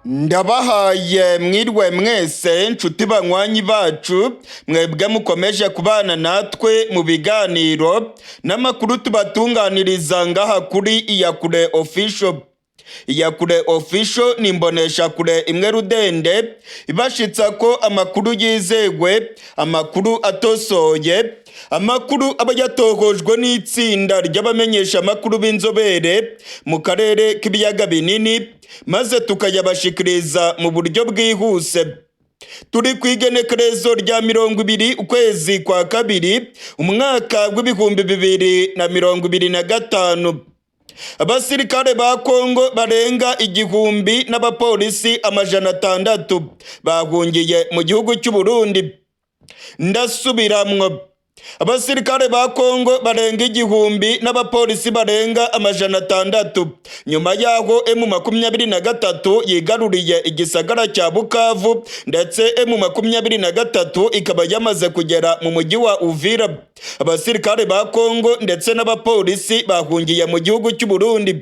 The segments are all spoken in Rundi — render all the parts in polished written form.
Ndabahaye mwiriwe mwese nshuti banywanyi bacu, mwebwe mukomeje kubana natwe mu biganiro n'amakuru tubatunganiriza ngaha kuri Iyakure Official. Iyakure Official ni imboneshakure imwe rudende ibashitsa ko amakuru yizewe, amakuru atosoye, amakuru aba yatohojwe n'itsinda ry'abamenyesha amakuru b'inzobere mu karere k'ibiyaga binini, maze tukayabashikiriza mu buryo bwihuse. Turi ku igenekerezo rya 20 ukwezi kwa kabiri, umwaka w'2025. Abasirikare ba Kongo barenga 1000 n'abapolisi 600 bahungiye mu gihugu cy'u Burundi. Ndasubiramwo, abasirikare ba Kongo barenga 1000 n'abapolisi barenga 600, nyuma y'aho M23 yigaruriye igisagara cya Bukavu, ndetse M23 ikaba yamaze kugera mu mujyi wa Uvira. Abasirikare ba Kongo ndetse n'abapolisi bahungiye mu gihugu cy'u Burundi.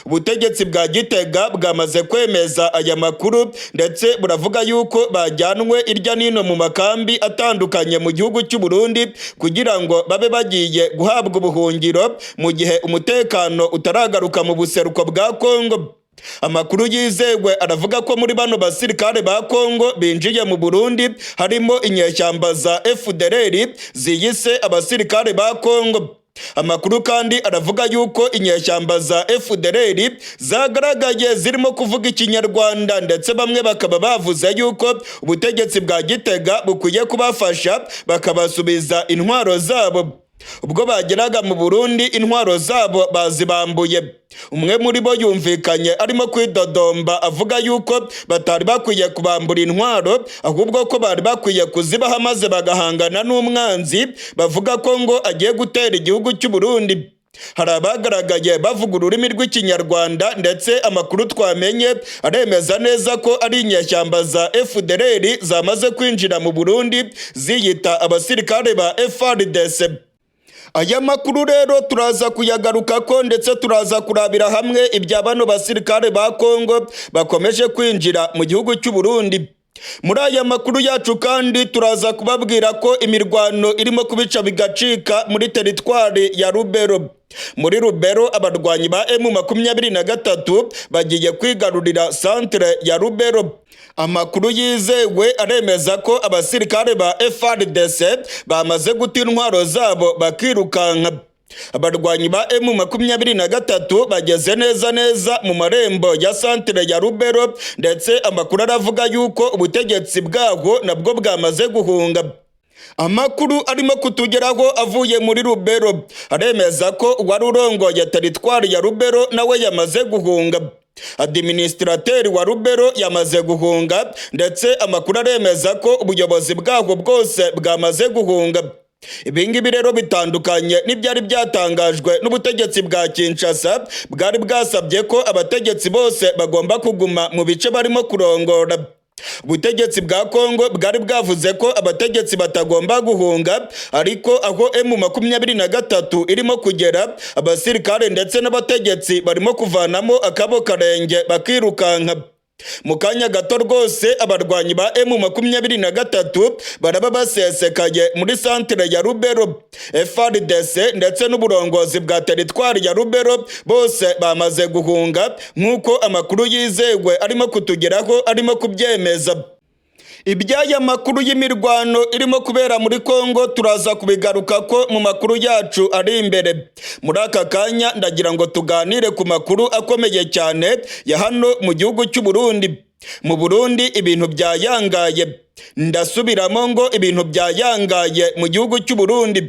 Ubutegetsi bwa Gitega bwamaze kwemeza aya makuru, ndetse buravuga yuko bajyanwe irya nino mu makambi atandukanye mu gihugu cy'u Burundi kugira ngo babe bagiye guhabwa ubuhungiro mu gihe umutekano utaragaruka mu buseruko bwa Kongo. Amakuru yizewe aravuga ko muri bano basirikare ba Kongo binjiye mu Burundi harimo inyeshyamba za FDLR ziyise abasirikare ba Kongo. Amakuru kandi aravuga yuko inyeshyamba za FDLR zagaragaye zirimo kuvuga Ikinyarwanda, ndetse bamwe bakaba bavuze yuko ubutegetsi bwa Gitega bukwiye kubafasha bakabasubiza intwaro zabo. Ubwo bageraga mu Burundi, intwaro zabo bazibambuye. Umwe muri bo yumvikanye arimo kwidodomba avuga yuko batari bakwiye kubambura intwaro, ahubwo ko bari bakwiye kuzibaha maze bagahangana n'umwanzi bavuga ko ngo agiye gutera igihugu cy'u Burundi. Hari abagaragaye bavuga ururimi rw'Ikinyarwanda, ndetse amakuru twamenye aremeza neza ko ari inyeshyamba za FDLR zamaze kwinjira mu Burundi ziyita abasirikare ba FARDC. Aya makuru rero turaza kuyagarukako, ndetse turaza kurabira hamwe ibya bano basirikare ba Kongo bakomeje kwinjira mu gihugu cy'u Burundi. Muri aya makuru yacu kandi turaza kubabwira ko imirwano irimo kubica bigacika muri teritwari ya Rubero. Muri Rubero, abarwanyi ba M23 bagiye kwigarurira santere ya Rubero. Amakuru yizewe aremeza ko abasirikare ba FARDC bamaze guta intwaro zabo bakirukanka. Abarwanyi ba M23 bageze neza neza mu marembo ya santere ya Rubero, ndetse amakuru aravuga yuko ubutegetsi bwaho nabwo bwamaze guhunga. Amakuru arimo kutugeraho avuye muri Rubero aremeza ko uwari urongoye teritwari ya Rubero nawe yamaze guhunga. Administrateur wa Rubero yamaze guhunga, ndetse amakuru aremeza ko ubuyobozi bwaho bwose bwamaze guhunga. Ibi ngibi rero bitandukanye n'ibyari byatangajwe n'ubutegetsi bwa Kinshasa, bwari bwasabye ko abategetsi bose bagomba kuguma mu bice barimo kurongora. Ubutegetsi bwa Kongo bwari bwavuze ko abategetsi batagomba guhunga, ariko aho M23 irimo kugera, abasirikare ndetse n'abategetsi barimo kuvanamo akabo karenge bakirukanka. Mu kanya gato rwose abarwanyi ba M23 baraba basesekaye muri santere ya Rubero. FARDC ndetse n'uburongozi bwa teritwari ya Rubero bose bamaze guhunga, nk'uko amakuru yizewe arimo kutugeraho arimo kubyemeza. Iby'aya makuru y'imirwano irimo kubera muri Kongo turaza kubigaruka ko mu makuru yacu ari imbere. Muri aka kanya ndagira ngo tuganire ku makuru akomeye cyane ya hano mu gihugu cy'u Burundi. Mu Burundi ibintu byayangaye. Ndasubiramo ngo ibintu byayangaye mu gihugu cy'u Burundi.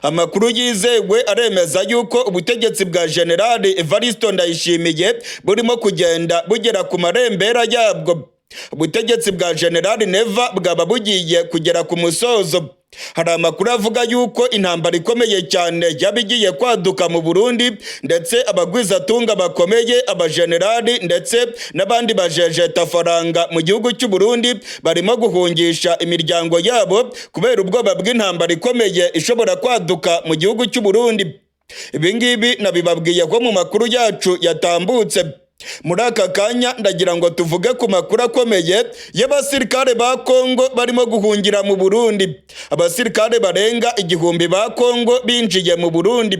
Amakuru yizewe aremeza yuko ubutegetsi bwa General Evariste Ndayishimiye burimo kugenda bugera ku marembera yabwo. Ubutegetsi bwa General Neva bwaba bugiye kugera ku musozo. Hari amakuru avuga yuko intambara ikomeye cyane yaba igiye kwaduka mu Burundi, ndetse abagwizatunga bakomeye, abajenerali ndetse n'abandi bajejetafaranga mu gihugu cy'u Burundi barimo guhungisha imiryango yabo kubera ubwoba bw'intambara ikomeye ishobora kwaduka mu gihugu cy'u Burundi. Ibi ngibi nabibabwiye ko mu makuru yacu yatambutse. Muri aka kanya ndagira ngo tuvuge ku makuru akomeye y'abasirikare ba Kongo barimo guhungira mu Burundi. Abasirikare barenga 1000 ba Kongo binjiye mu Burundi.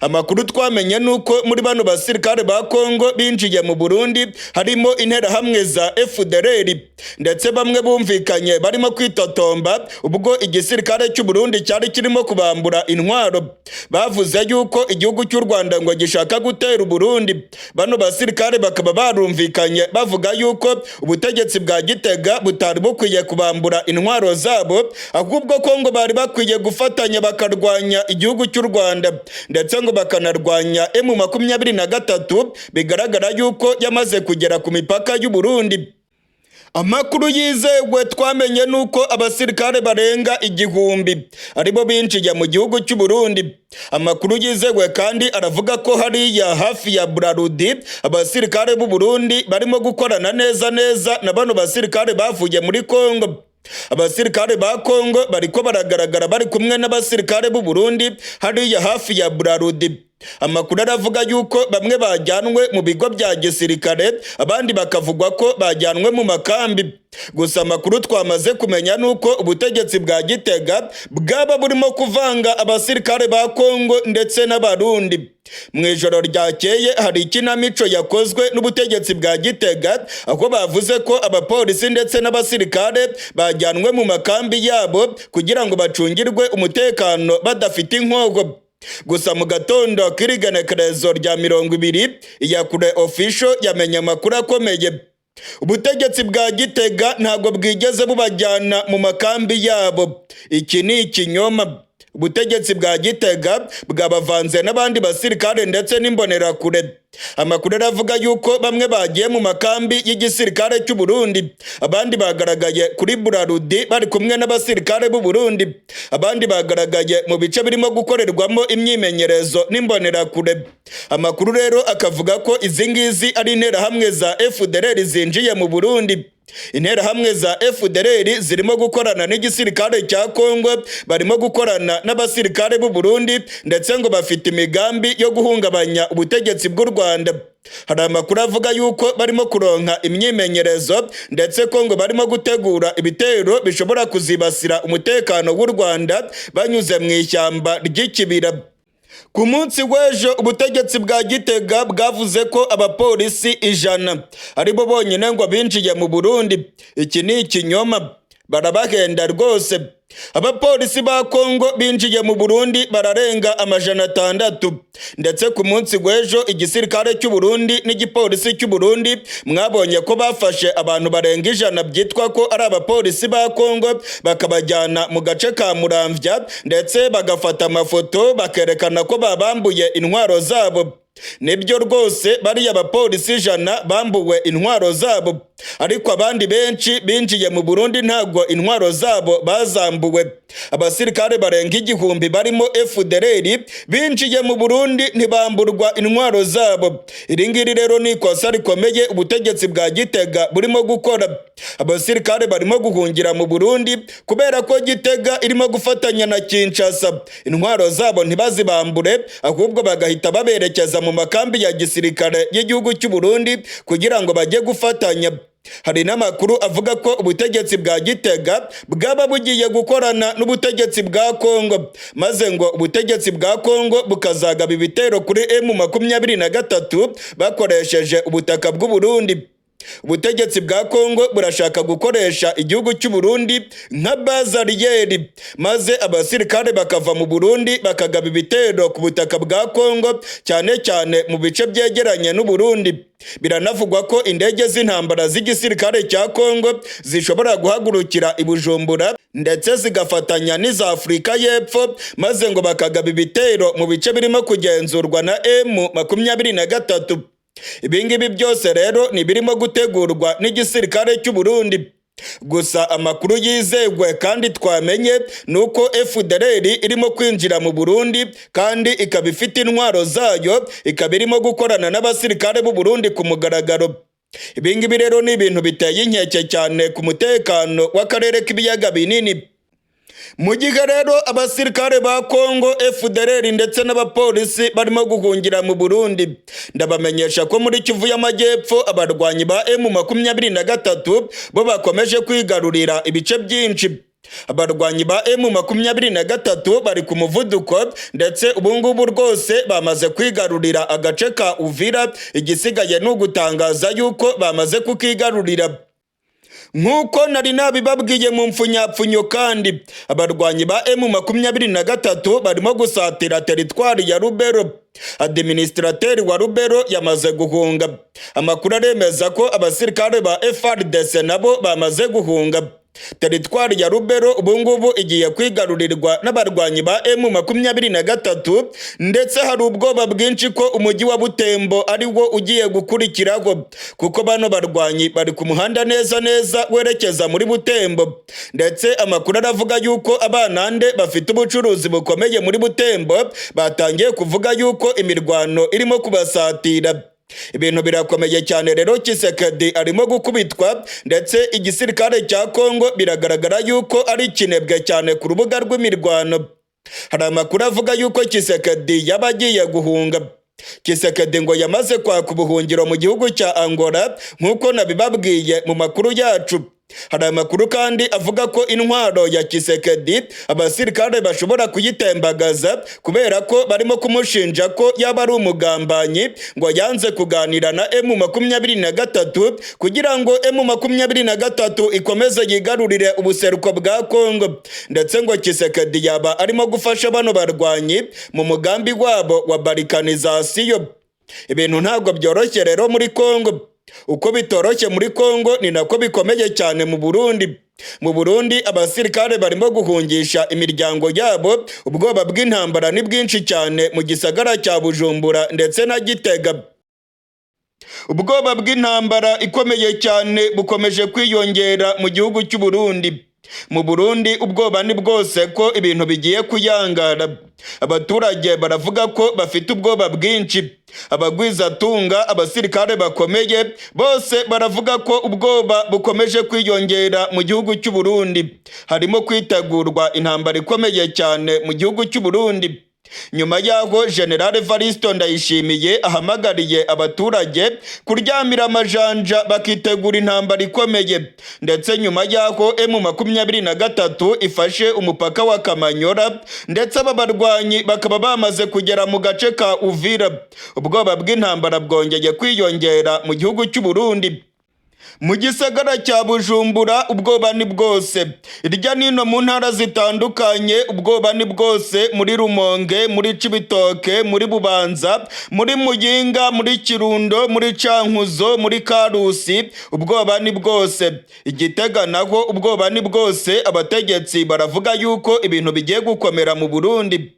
Amakuru twamenye nuko muri bano basirikare ba Kongo binjiye mu Burundi harimo interahamwe za FDLR, ndetse bamwe bumvikanye barimo kwitotomba ubwo igisirikare cy'u Burundi cyari kirimo kubambura intwaro. Bavuze yuko igihugu cy'u Rwanda ngo gishaka gutera Burundi. Bano basirikare bakaba barumvikanye bavuga yuko ubutegetsi bwa Gitega butari bukwiye kubambura intwaro zabo, ahubwo ko ngo bari bakwiye gufatanya bakarwanya igihugu cy'u Rwanda, ndetse ngo bakanarwanya M23 bigaragara yuko yamaze kugera ku mipaka y'u Burundi. Amakuru yizewe twamenye nuko abasirikare barenga 1000 aribo binjiye mu gihugu cy'u Burundi. Amakuru yizewe kandi aravuga ko hariya hafi ya Brarudi abasirikare b'u Burundi barimo gukorana neza neza na bano basirikare bavuye muri Kongo. Abasirikare ba Kongo bariko baragaragara bari kumwe n'abasirikare b'u Burundi hariya hafi ya Brarudi. Amakuru aravuga yuko bamwe bajyanwe mu bigo bya gisirikare, abandi bakavugwa ko bajyanwe mu makambi. Gusa amakuru twamaze kumenya nuko ubutegetsi bwa Gitega bwaba burimo kuvanga abasirikare ba Kongo ndetse n'Abarundi. Mu ijoro ryakeye hari ikinamico yakozwe n'ubutegetsi bwa Gitega, aho bavuze ko abapolisi ndetse n'abasirikare bajyanwe mu makambi yabo kugira ngo bacungirwe umutekano badafite inkogo. Gusa mu gatondo k'irigenekerezo rya 20, Iyakure Official yamenye amakuru akomeye. Ubutegetsi bwa Gitega ntabwo bwigeze bubajyana mu makambi yabo. Iki ni ikinyoma. Ubutegetsi bwa Gitega bwabavanze n'abandi basirikare ndetse n'imbonerakure. Amakuru aravuga yuko bamwe bagiye mu makambi y'igisirikare cy'u Burundi, abandi bagaragaye kuri Brarudi bari kumwe n'abasirikare b'u Burundi, abandi bagaragaye mu bice birimo gukorerwamo imyimenyerezo n'imbonerakure. Amakuru rero akavuga ko izi ngizi ari interahamwe za FDLR zinjiye mu Burundi. Interahamwe za FDLR zirimo gukorana n'igisirikare cya Kongo, barimo gukorana n'abasirikare b'u Burundi, ndetse ngo bafite imigambi yo guhungabanya ubutegetsi bw'u Rwanda. Hari amakuru avuga yuko barimo kuronka imyimenyerezo, ndetse ko ngo barimo gutegura ibitero bishobora kuzibasira umutekano w'u Rwanda banyuze mu ishyamba ry'Ikibira. Ku munsi w'ejo ubutegetsi bwa Gitega bwavuze ko abapolisi 100 aribo bonyine ngo binjiye mu Burundi. Iki ni ikinyoma, barabahenda rwose. Abapolisi ba Kongo binjiye mu Burundi bararenga 600, ndetse ku munsi w'ejo igisirikare cy'u Burundi n'igipolisi cy'u Burundi mwabonye ko bafashe abantu barenga 100 byitwa ko ari abapolisi ba Kongo, bakabajyana mu gace ka Muramvya, ndetse bagafata amafoto bakerekana ko babambuye intwaro zabo. Nibyo rwose, bariya abapolisi 100 bambuwe intwaro zabo, ariko abandi benshi binjiye mu Burundi ntabwo intwaro zabo bazambuwe. Abasirikare barenga 1000 barimo FDLR binjiye mu Burundi ntibamburwa intwaro zabo. Iri ngiri rero ni ikosa rikomeye ubutegetsi bwa Gitega burimo gukora. Abasirikare barimo guhungira mu Burundi kubera ko Gitega irimo gufatanya na Kinshasa. Intwaro zabo ntibazibambure, ahubwo bagahita baberekeza mu makambi ya gisirikare y'igihugu cy'u Burundi kugira ngo bajye gufatanya. Hari n'amakuru avuga ko ubutegetsi bwa Gitega bwaba bugiye gukorana n'ubutegetsi bwa Kongo, maze ngo ubutegetsi bwa Kongo bukazagaba ibitero kuri M23 bakoresheje ubutaka bw'u Burundi. Ubutegetsi bwa Kongo burashaka gukoresha igihugu cy'u Burundi nka base arrière, maze abasirikare bakava mu Burundi bakagaba ibitero ku butaka bwa Kongo, cyane cyane mu bice byegeranye n'u Burundi. Biranavugwa ko indege z'intambara z'igisirikare cya Kongo zishobora guhagurukira i Bujumbura, ndetse zigafatanya n'iza Afurika y'Epfo, maze ngo bakagaba ibitero mu bice birimo kugenzurwa na M23. Ibi ngibi byose rero ni birimo gutegurwa n'igisirikare cy'u Burundi. Gusa amakuru yizewe kandi twamenye ni uko FDLR irimo kwinjira mu Burundi, kandi ikaba ifite intwaro zayo, ikaba irimo gukorana n'abasirikare b'u Burundi ku mugaragaro. Ibi ngibi rero ni ibintu biteye inkeke cyane ku mutekano w'akarere k'ibiyaga binini. Mu gihe rero abasirikare ba Kongo, FDLR ndetse n'abapolisi barimo guhungira mu Burundi, ndabamenyesha ko muri Kivu y'Amajyepfo abarwanyi ba M23 bo bakomeje kwigarurira ibice byinshi. Abarwanyi ba M23 bari ku muvuduko, ndetse ubungubu rwose bamaze kwigarurira agace ka Uvira. Igisigaye ni ugutangaza yuko bamaze kukigarurira nk'uko nari nabibabwiye mu mfunyapfunyo. Kandi abarwanyi ba M23 barimo gusatira teritwari ya Lubero. Administrateur wa Lubero yamaze guhunga. Amakuru aremeza ko abasirikare ba FARDC nabo bamaze guhunga. Teritwari ya Lubero ubungubu igiye kwigarurirwa n'abarwanyi ba M23, ndetse hari ubwoba bwinshi ko umujyi wa Butembo ari wo ugiye gukurikiraho, kuko bano barwanyi bari ku muhanda neza neza werekeza muri Butembo. Ndetse amakuru aravuga yuko abanande bafite ubucuruzi bukomeye muri Butembo batangiye kuvuga yuko imirwano irimo kubasatira. Ibintu birakomeye cyane rero. Tshisekedi arimo gukubitwa, ndetse igisirikare cya Kongo biragaragara yuko ari ikinebwe cyane ku rubuga rw'imirwano. Hari amakuru avuga yuko Tshisekedi yaba agiye guhunga. Tshisekedi ngo yamaze kwaka ubuhungiro mu gihugu cya Angola, nk'uko nabibabwiye mu makuru yacu. Hari amakuru kandi avuga ko intwaro ya Tshisekedi abasirikare bashobora kuyitembagaza, kubera ko barimo kumushinja ko yaba ari umugambanyi, ngo yanze kuganira na M23 kugira ngo M23 ikomeze yigarurire ubuseruko bwa Kongo. Ndetse ngo Tshisekedi yaba arimo gufasha bano barwanyi mu mugambi wabo wa balkanisation. Ibintu ntabwo byoroshye rero muri Kongo. Uko bitoroshye muri Kongo ni nako bikomeye cyane mu Burundi. Mu Burundi abasirikare barimo guhungisha imiryango yabo. Ubwoba bw'intambara ni bwinshi cyane mu gisagara cya Bujumbura ndetse na Gitega. Ubwoba bw'intambara ikomeye cyane bukomeje kwiyongera mu gihugu cy'u Burundi. Mu Burundi ubwoba ni bwose ko ibintu bigiye kuyangara. Abaturage baravuga ko bafite ubwoba bwinshi. Abagwizatunga, abasirikare bakomeye, bose baravuga ko ubwoba bukomeje kwiyongera mu gihugu cy'u Burundi. Harimo kwitegurwa intambara ikomeye cyane mu gihugu cy'u Burundi, nyuma y'aho General Evaristo Ndayishimiye ahamagariye abaturage kuryamira amajanja bakitegura intambara ikomeye, ndetse nyuma y'aho M23 ifashe umupaka wa Kamanyora, ndetse aba barwanyi bakaba bamaze kugera mu gace ka Uvira. Ubwoba bw'intambara bwongeye kwiyongera mu gihugu cy'u Burundi. Mu gisagara cya Bujumbura ubwoba ni bwose. Hirya nino mu ntara zitandukanye ubwoba ni bwose: muri Rumonge, muri Cibitoke, muri Bubanza, muri Muyinga, muri Kirundo, muri Cankuzo, muri Karusi, ubwoba ni bwose. Igitega naho ubwoba ni bwose. Abategetsi baravuga yuko ibintu bigiye gukomera mu Burundi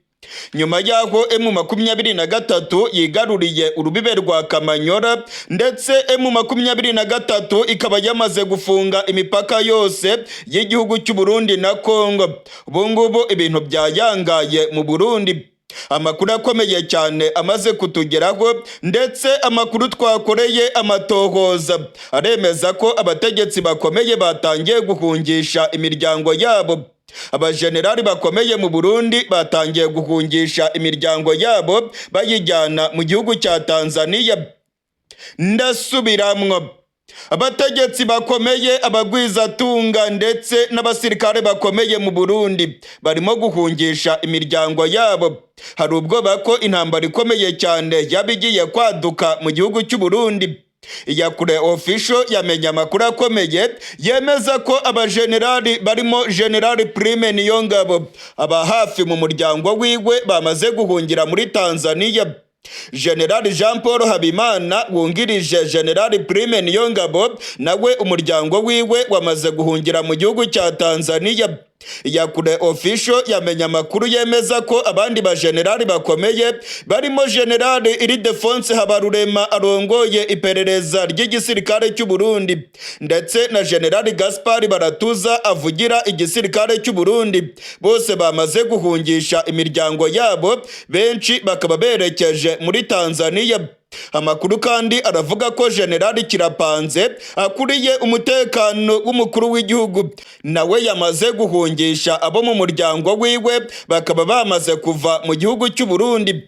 nyuma y'aho M23 yigaruriye urubibe rwa Kamanyora, ndetse M23 ikaba yamaze gufunga imipaka yose y'igihugu cy'u Burundi na Kongo. Ubu ngubu ibintu byayangaye mu Burundi. Amakuru akomeye cyane amaze kutugeraho, ndetse amakuru twakoreye amatohoza, aremeza ko abategetsi bakomeye batangiye guhungisha imiryango yabo. Abajenerali bakomeye mu Burundi batangiye guhungisha imiryango yabo bayijyana mu gihugu cya Tanzania. Ndasubiramwo: abategetsi bakomeye, abagwizatunga ndetse n'abasirikare bakomeye mu Burundi barimo guhungisha imiryango yabo. Hari ubwoba ko intambara ikomeye cyane yaba igiye kwaduka mu gihugu cy'u Burundi. Iyakure Official yamenye amakuru akomeye yemeza ko abajenerali barimo General Prime Niyongabo, aba hafi mu muryango wiwe bamaze guhungira muri Tanzania. General Jean Paul Habimana wungirije General Prime Niyongabo, nawe umuryango wiwe wamaze guhungira mu gihugu cya Tanzania. Iyakure Official yamenye amakuru yemeza ko abandi bajenerali bakomeye barimo General Ildephonse Habarurema arongoye iperereza ry'igisirikare cy'u Burundi, ndetse na General Gaspard Baratuza avugira igisirikare cy'u Burundi, bose bamaze guhungisha imiryango yabo, benshi bakaba berekeje muri Tanzania. Amakuru kandi aravuga ko Generali Kirapanze akuriye umutekano w'umukuru w'igihugu nawe yamaze guhungisha abo mu muryango wiwe, bakaba bamaze kuva mu gihugu cy'u Burundi.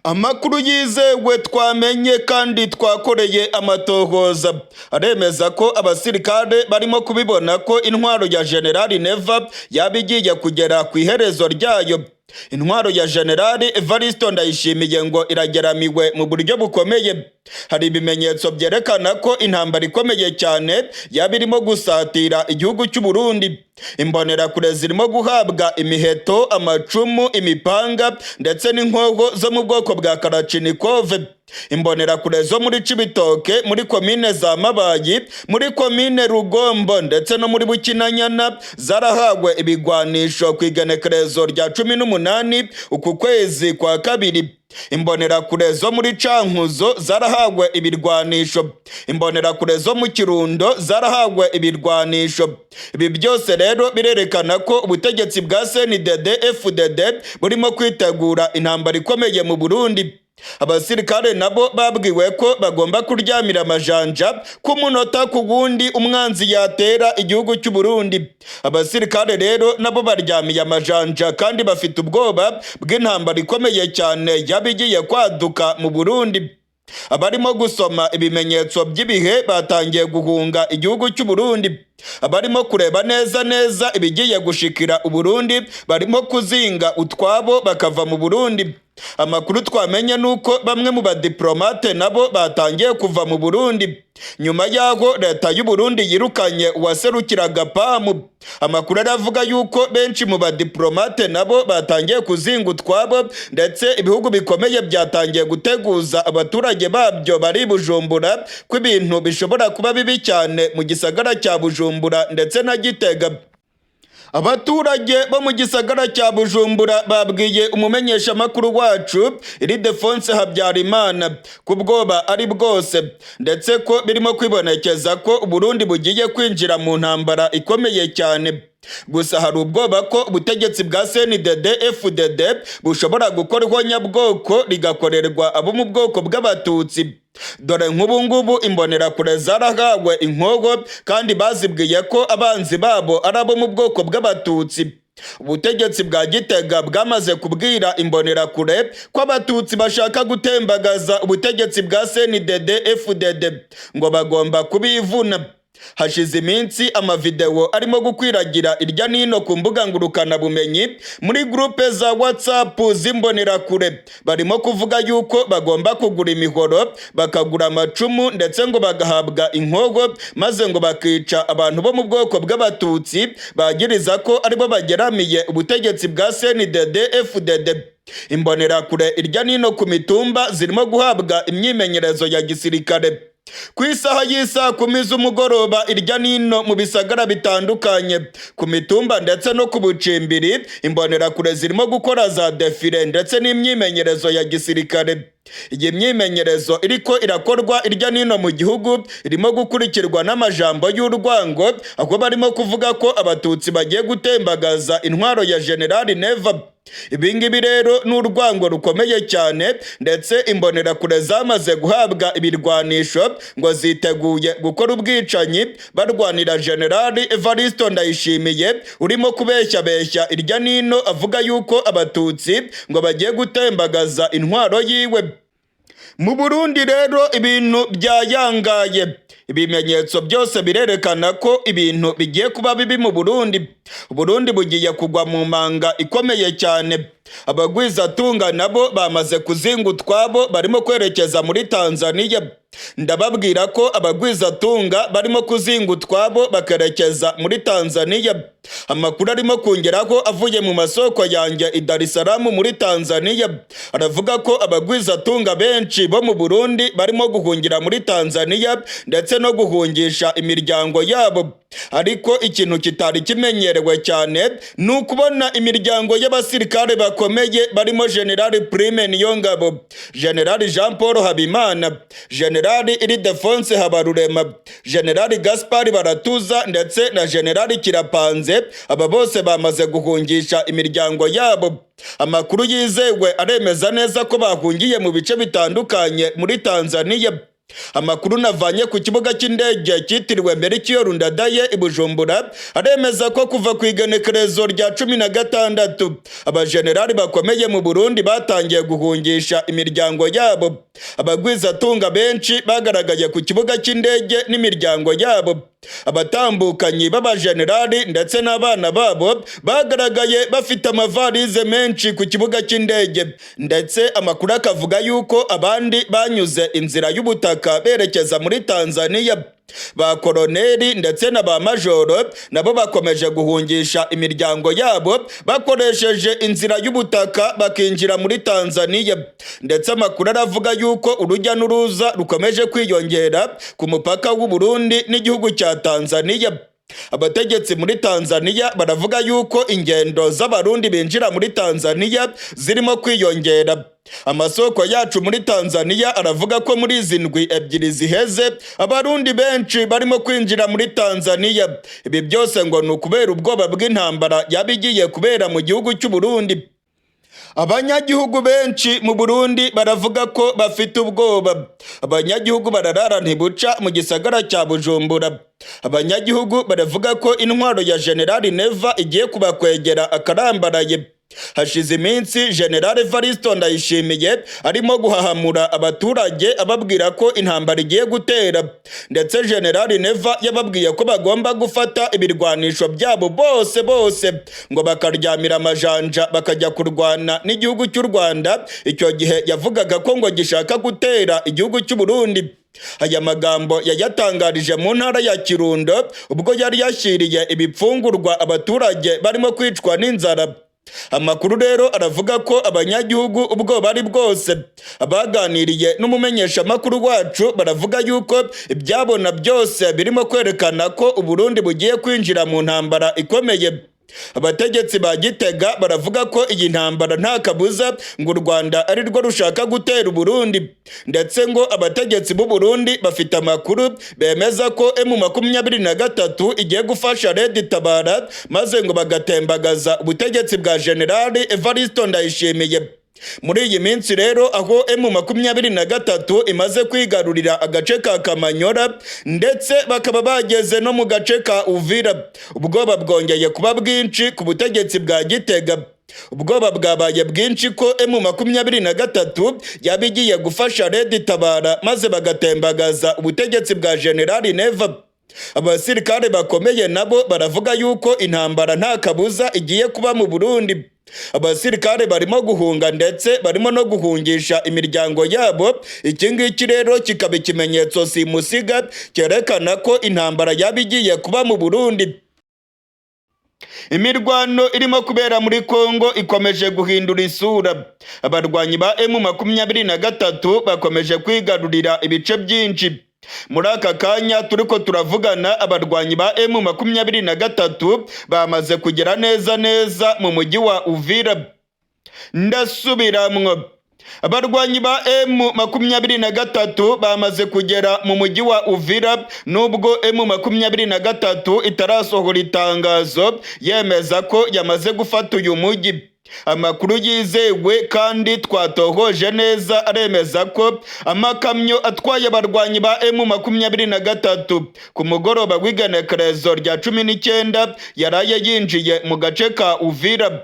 Amakuru yizewe twamenye kandi twakoreye amatohoza aremeza ko abasirikare barimo kubibona ko intwaro ya Generali Neva yaba igiye kugera ku iherezo ryayo. Intwaro ya Generali Evaristo Ndayishimiye ngo irageramiwe mu buryo bukomeye. Hari ibimenyetso byerekana ko intambara ikomeye cyane yaba irimo gusatira igihugu cy'u Burundi. Imbonerakure zirimo guhabwa imiheto, amacumu, imipanga ndetse n'inkoho zo mu bwoko bwa Karachinikove. Imbonerakure zo muri Cibitoke, muri komine za Mabayi, muri komine Rugombo ndetse no muri Bukinanyana zarahawe ibigwanisho ku igenekerezo rya 18 uku kwezi kwa kabiri. Imbonerakure zo muri Cankuzo zarahawe ibirwanisho. Imbonerakure zo mu Kirundo zarahawe ibirwanisho. Ibi byose rero birerekana ko ubutegetsi bwa CNDD FDD burimo kwitegura intambara ikomeye mu Burundi. Abasirikare nabo babwiwe ko bagomba kuryamira amajanja ku munota ku wundi umwanzi yatera igihugu cy'u Burundi. Abasirikare rero nabo baryamiye amajanja kandi bafite ubwoba bw'intambara ikomeye cyane yaba igiye kwaduka mu Burundi. Abarimo gusoma ibimenyetso by'ibihe batangiye guhunga igihugu cy'u Burundi. Abarimo kureba neza neza ibigiye gushikira Uburundi barimo kuzinga utwabo bakava mu Burundi. Amakuru twamenye nuko bamwe mu badiplomate nabo batangiye kuva mu Burundi nyuma y'aho leta y'u Burundi yirukanye uwaserukiraga PAM. Amakuru aravuga yuko benshi mu badiplomate nabo batangiye kuzinga utwabo, ndetse ibihugu bikomeye byatangiye guteguza abaturage babyo bari Bujumbura ko ibintu bishobora kuba bibi cyane mu gisagara cya Bujumbura ndetse na Gitega. Abaturage bo mu gisagara cya Bujumbura babwiye umumenyeshamakuru wacu Ildefonse Habyarimana ku bwoba ari bwose, ndetse ko birimo kwibonekeza ko Uburundi bugiye kwinjira mu ntambara ikomeye cyane. Gusa hari ubwoba ko ubutegetsi bwa CNDD FDD bushobora gukorwa nyabwoko rigakorerwa abo mu bwoko bw'Abatutsi. Dore nk'ubu ngubu imbonerakure zarahawe inkogo kandi bazibwiye ko abanzi babo ari abo mu bwoko bw'Abatutsi. Ubutegetsi bwa Gitega bwamaze kubwira imbonerakure ko Abatutsi bashaka gutembagaza ubutegetsi bwa CNDD FDD, ngo bagomba kubivuna. Hashize iminsi amavideo arimo gukwiragira irya nino ku mbuga ngurukanabumenyi muri groupe za WhatsApp z'imbonerakure, barimo kuvuga yuko bagomba kugura imihoro, bakagura amacumu ndetse ngo bagahabwa inkogo, maze ngo bakica abantu bo mu bwoko bw'Abatutsi bagiriza ko aribo bageramiye ubutegetsi bwa CNDD FDD. Imbonerakure irya nino ku mitumba zirimo guhabwa imyimenyerezo ya gisirikare. Ku isaha y'isaa 10 z'umugoroba, irya nino mu bisagara bitandukanye, ku mitumba ndetse no ku bucimbiri, imbonerakure zirimo gukora za défilé ndetse n'imyimenyerezo ya gisirikare. Iyi myimenyerezo iriko irakorwa irya nino mu gihugu irimo gukurikirwa n'amajambo y'urwango, aho barimo kuvuga ko Abatutsi bagiye gutembagaza intwaro ya Generali Neva. Ibi ngibi rero ni urwango rukomeye cyane, ndetse imbonerakure zamaze guhabwa ibirwanisho ngo ziteguye gukora ubwicanyi barwanira Generali Evaristo Ndayishimiye urimo kubeshyabeshya irya nino avuga yuko Abatutsi ngo bagiye gutembagaza intwaro yiwe. Mu Burundi rero ibintu byayangaye. Ibimenyetso byose birerekana ko ibintu bigiye kuba bibi mu Burundi. Burundi bugiye kugwa mu manga ikomeye cyane. Abagwizatunga nabo bamaze kuzinga utwabo, barimo kwerekeza muri Tanzania. Ndababwira ko abagwizatunga barimo kuzinga utwabo bakerekeza muri Tanzania. Amakuru arimo kongeraho avuye mu masoko yanjye i Dar es Salaam muri Tanzania aravuga ko abagwizatunga benshi bo mu Burundi barimo guhungira muri Tanzania ndetse no guhungisha imiryango yabo. Ariko ikintu kitari kimenyerewe cyane ni ukubona imiryango y'abasirikare bakomeye barimo General Prime Niyongabo, General Jean Paul Habimana, General Ildefonse Habarurema, General Gaspard Baratuza ndetse na General Kirapanze. Aba bose bamaze guhungisha imiryango yabo. Amakuru yizewe aremeza neza ko bahungiye mu bice bitandukanye muri Tanzania. Amakuru navanye ku kibuga cy'indege cyitiriwe Melchior Ndadaye i Bujumbura aremeza ko kuva ku igenekerezo rya 16 abajenerali bakomeye mu Burundi batangiye guhungisha imiryango yabo. Abagwizatunga benshi bagaragaye ku kibuga cy'indege n'imiryango yabo. Abatambukanyi b'abajenerali ndetse n'abana babo bagaragaye bafite amavarize menshi ku kibuga cy'indege, ndetse amakuru akavuga yuko abandi banyuze inzira y'ubutaka berekeza muri Tanzania. Ba koroneri ndetse na ba majoro nabo bakomeje guhungisha imiryango yabo bakoresheje inzira y'ubutaka bakinjira muri Tanzania, ndetse amakuru aravuga yuko urujya n'uruza rukomeje kwiyongera ku mupaka w'u Burundi n'igihugu cya Tanzania. Abategetsi muri Tanzania baravuga yuko ingendo z'Abarundi binjira muri Tanzania zirimo kwiyongera. Amasoko yacu muri Tanzania aravuga ko muri izi ndwi 2 ziheze Abarundi benshi barimo kwinjira muri Tanzania. Ibi byose ngo ni ukubera ubwoba bw'intambara yaba igiye kubera mu gihugu cy'u Burundi. Abanyagihugu benshi mu Burundi baravuga ko bafite ubwoba. Abanyagihugu bararara ntibuca mu gisagara cya Bujumbura. Abanyagihugu baravuga ko intwaro ya General Neva igiye kubakwegera akarambaraye. Hashize iminsi General Evaristo Ndayishimiye arimo guhahamura abaturage ababwira ko intambara igiye gutera, ndetse General Neva yababwiye ko bagomba gufata ibirwanisho byabo bose bose ngo bakaryamira amajanja bakajya kurwana n'igihugu cy'u Rwanda. Icyo gihe yavugaga ko ngo gishaka gutera igihugu cy'u Burundi. Aya magambo yayatangarije mu ntara ya Kirundo ubwo yari yashyiriye ibipfungurwa abaturage barimo kwicwa n'inzara. Amakuru rero aravuga ko abanyagihugu ubwo bari bwose. Abaganiriye n'umumenyeshamakuru wacu baravuga yuko ibyabona byose birimo kwerekana ko Uburundi bugiye kwinjira mu ntambara ikomeye. Abategetsi ba Gitega baravuga ko iyi ntambara nta kabuza ngo u Rwanda ari rwo rushaka gutera Uburundi, ndetse ngo abategetsi b'u Burundi bafite amakuru bemeza ko M23 igiye gufasha Red Tabara maze ngo bagatembagaza ubutegetsi bwa General Evaristo Ndayishimiye. Muri iyi minsi rero aho M23 imaze kwigarurira agace ka Kamanyora ndetse bakaba bageze no mu gace ka Uvira, ubwoba bwongeye kuba bwinshi ku butegetsi bwa Gitega. Ubwoba bwabaye bwinshi ko M23 yaba igiye gufasha Red Tabara maze bagatembagaza ubutegetsi bwa General Neva. Abasirikare bakomeye nabo baravuga yuko intambara nta kabuza igiye kuba mu Burundi. Abasirikare barimo guhunga ndetse barimo no guhungisha imiryango yabo. Iki ngiki rero kikaba ikimenyetso simusiga cyerekana ko intambara yaba igiye kuba mu Burundi. Imirwano irimo kubera muri Kongo ikomeje guhindura isura. Abarwanyi ba M23 bakomeje kwigarurira ibice byinshi. Muri aka kanya turiko turavugana, abarwanyi ba M23 bamaze kugera neza neza mu mujyi wa Uvira. Ndasubiramwo, abarwanyi ba M23 bamaze kugera mu mujyi wa Uvira, nubwo M23 itarasohora itangazo yemeza ko yamaze gufata uyu mujyi. Amakuru yizewe kandi twatohoje neza aremeza ko amakamyo atwaye abarwanyi ba M23 ku mugoroba w'igenekerezo rya 19 yaraye yinjiye mu gace ka Uvira.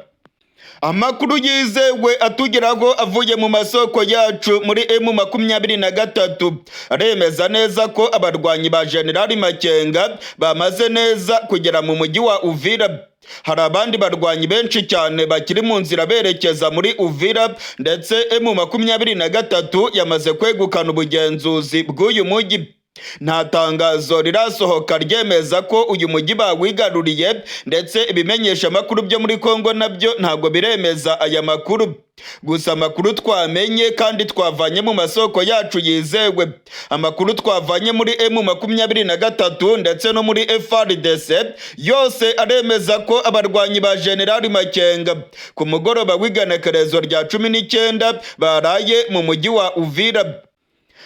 Amakuru yizewe atugeraho avuye mu masoko yacu muri M23 aremeza neza ko abarwanyi ba General Makenga bamaze neza kugera mu mujyi wa Uvira. Hari abandi barwanyi benshi cyane bakiri mu nzira berekeza muri Uvira, ndetse M23 yamaze kwegukana ubugenzuzi bw'uyu mujyi. Nta tangazo rirasohoka ryemeza ko uyu mujyi bawigaruriye, ndetse ibimenyesha amakuru byo muri Kongo nabyo ntabwo biremeza aya makuru. Gusa amakuru twamenye kandi twavanye mu masoko yacu yizewe, amakuru twavanye muri M23 ndetse no muri FARDC, yose aremeza ko abarwanyi ba General Makenga ku mugoroba w'igenekerezo rya 19 baraye mu mujyi wa Uvira.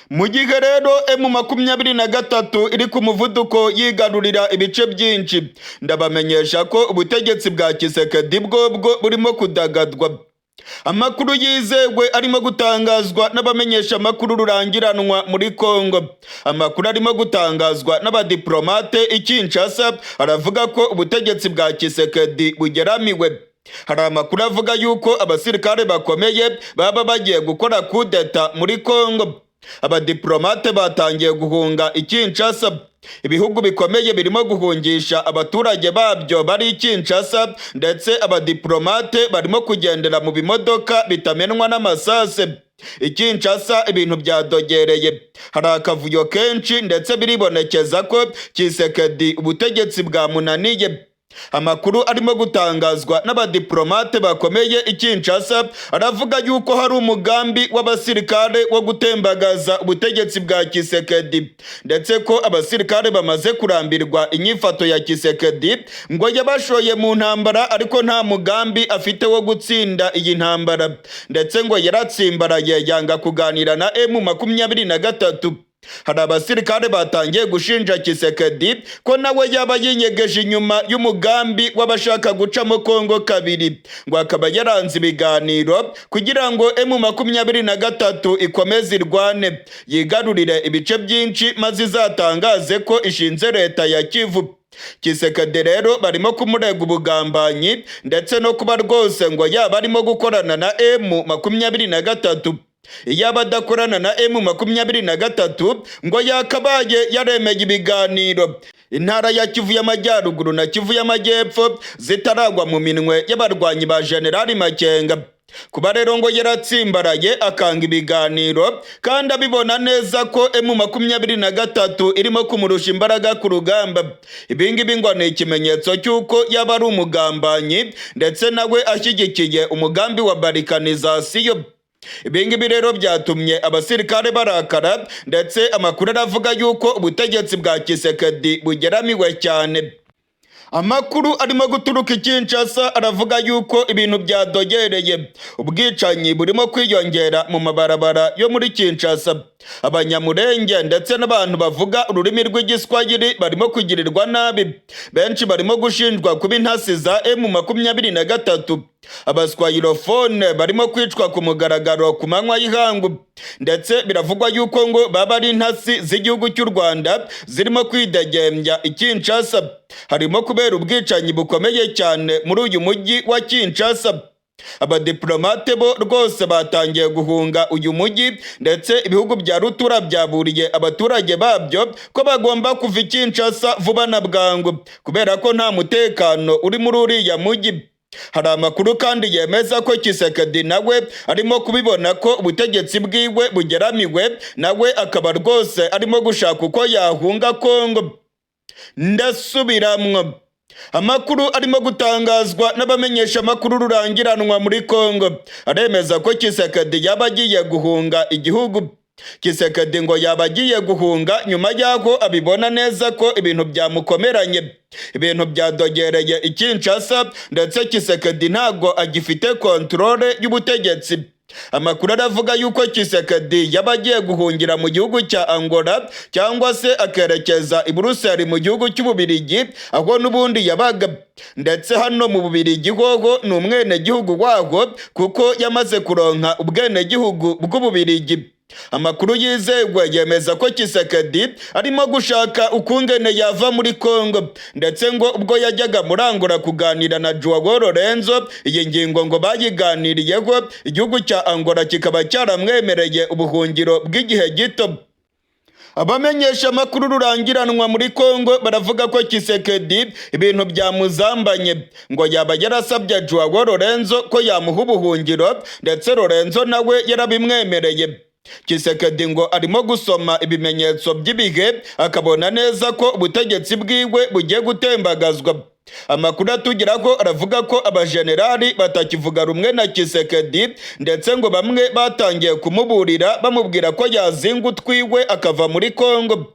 Mu gihe rero M23 iri ku muvuduko yigarurira ibice byinshi, ndabamenyesha ko ubutegetsi bwa Tshisekedi bwobwo burimo kudagadwa. Amakuru yizewe arimo gutangazwa n'abamenyesha amakuru rurangiranwa muri Kongo, amakuru arimo gutangazwa n'abadiplomate i Kinshasa, aravuga ko ubutegetsi bwa Tshisekedi bugeramiwe. Hari amakuru avuga yuko abasirikare bakomeye baba bagiye gukora kudeta muri Kongo. Abadiplomate batangiye guhunga i Kinshasa. Ibihugu bikomeye birimo guhungisha abaturage babyo bari i Kinshasa, ndetse abadiplomate barimo kugendera mu bimodoka bitamenwa n'amasase. I Kinshasa ibintu byadogereye, hari akavuyo kenshi, ndetse biribonekeza ko Tshisekedi ubutegetsi bwamunaniye. Amakuru arimo gutangazwa n'abadiplomate bakomeye i Kinshasa aravuga yuko hari umugambi w'abasirikare wo gutembagaza ubutegetsi bwa Tshisekedi, ndetse ko abasirikare bamaze kurambirwa inyifato ya Tshisekedi. Ngo yabashoye mu ntambara, ariko nta mugambi afite wo gutsinda iyi ntambara, ndetse ngo yaratsimbaraye yanga kuganira na M23. Hari abasirikare batangiye gushinja Tshisekedi ko nawe yaba yinyegeje inyuma y'umugambi w'abashaka gucamo Kongo kabiri, ngo akaba yaranze ibiganiro kugira ngo M23 ikomeze irwane, yigarurire ibice byinshi, maze izatangaze ko ishinze leta ya Kivu. Tshisekedi rero barimo kumurega ubugambanyi, ndetse no kuba rwose ngo yaba arimo gukorana na M23. Iyo adakorana na M23, ngo yakabaye yaremeye ibiganiro intara ya Kivu y'Amajyaruguru na Kivu y'Amajyepfo zitaragwa mu minwe y'abarwanyi ba Generali Makenga. Kuba rero ngo yaratsimbaraye akanga ibiganiro kandi abibona neza ko M23 irimo kumurusha imbaraga ku rugamba, ibingibi ngo ni ikimenyetso cy'uko yaba ari umugambanyi, ndetse nawe ashyigikiye umugambi wa balkanisation. Ibingibi rero byatumye abasirikare barakara, ndetse amakuru aravuga yuko ubutegetsi bwa Tshisekedi bugeramiwe cyane. Amakuru arimo guturuka i Kinshasa aravuga yuko ibintu byadogereye, ubwicanyi burimo kwiyongera mu mabarabara yo muri Kinshasa. Abanyamurenge ndetse n'abantu bavuga ururimi rw'Igiswahili barimo kugirirwa nabi. Benshi barimo gushinjwa kuba intasi za M23. Abaswahilofone barimo kwicwa ku mugaragaro ku manywa y'ihangu, ndetse biravugwa yuko ngo baba ari intasi z'igihugu cy'u Rwanda zirimo kwidegembya i Kinshasa. Harimo kubera ubwicanyi bukomeye cyane muri uyu mujyi wa Kinshasa. Abadiplomate bo rwose batangiye guhunga uyu mujyi, ndetse ibihugu bya rutura byaburiye abaturage babyo ko bagomba kuva i Kinshasa vuba na bwangu, kubera ko nta mutekano uri muri uriya mujyi. Hari amakuru kandi yemeza ko Tshisekedi nawe arimo kubibona ko ubutegetsi bwiwe bugeramiwe, nawe akaba rwose arimo gushaka uko yahunga Kongo. Ndasubiramwo, amakuru arimo gutangazwa n'abamenyesha amakuru rurangiranwa muri Kongo aremeza ko Tshisekedi yaba agiye guhunga igihugu. Tshisekedi ngo yaba agiye guhunga nyuma y'aho abibona neza ko ibintu byamukomeranye, ibintu byadogereye i Kinshasa, ndetse Tshisekedi ntago agifite contrôle y'ubutegetsi. Amakuru aravuga yuko Tshisekedi yaba agiye guhungira mu gihugu cya Angola, cyangwa se akerekeza i Buruseli mu gihugu cy'Ububirigi, aho n'ubundi yabaga. Ndetse hano mu Bubirigi hoho ni umwenegihugu waho, kuko yamaze kuronka ubwenegihugu bw'Ububirigi. Amakuru yizegwa yemeza ko Tshisekedi arimo gushaka ukungene yava muri Kongo, ndetse ngo ubwo yajyaga muri Angola kuganira na Joao Lorenzo, iyi ngingo ngo bayiganiriyeho, igihugu cya Angola kikaba cyaramwemereye ubuhungiro bw'igihe gito. Abamenyesha amakuru rurangiranwa muri Kongo baravuga ko Tshisekedi ibintu byamuzambanye. Ngo yaba yarasabye Joao Lorenzo ko yamuha ubuhungiro, ndetse Lorenzo nawe yarabimwemereye. Tshisekedi ngo arimo gusoma ibimenyetso by'ibihe, akabona neza ko ubutegetsi bwiwe bugiye gutembagazwa. Amakuru atugeraho aravuga ko abajenerali batakivuga rumwe na Tshisekedi, ndetse ngo bamwe batangiye kumuburira bamubwira ko yazinga utwiwe akava muri Kongo.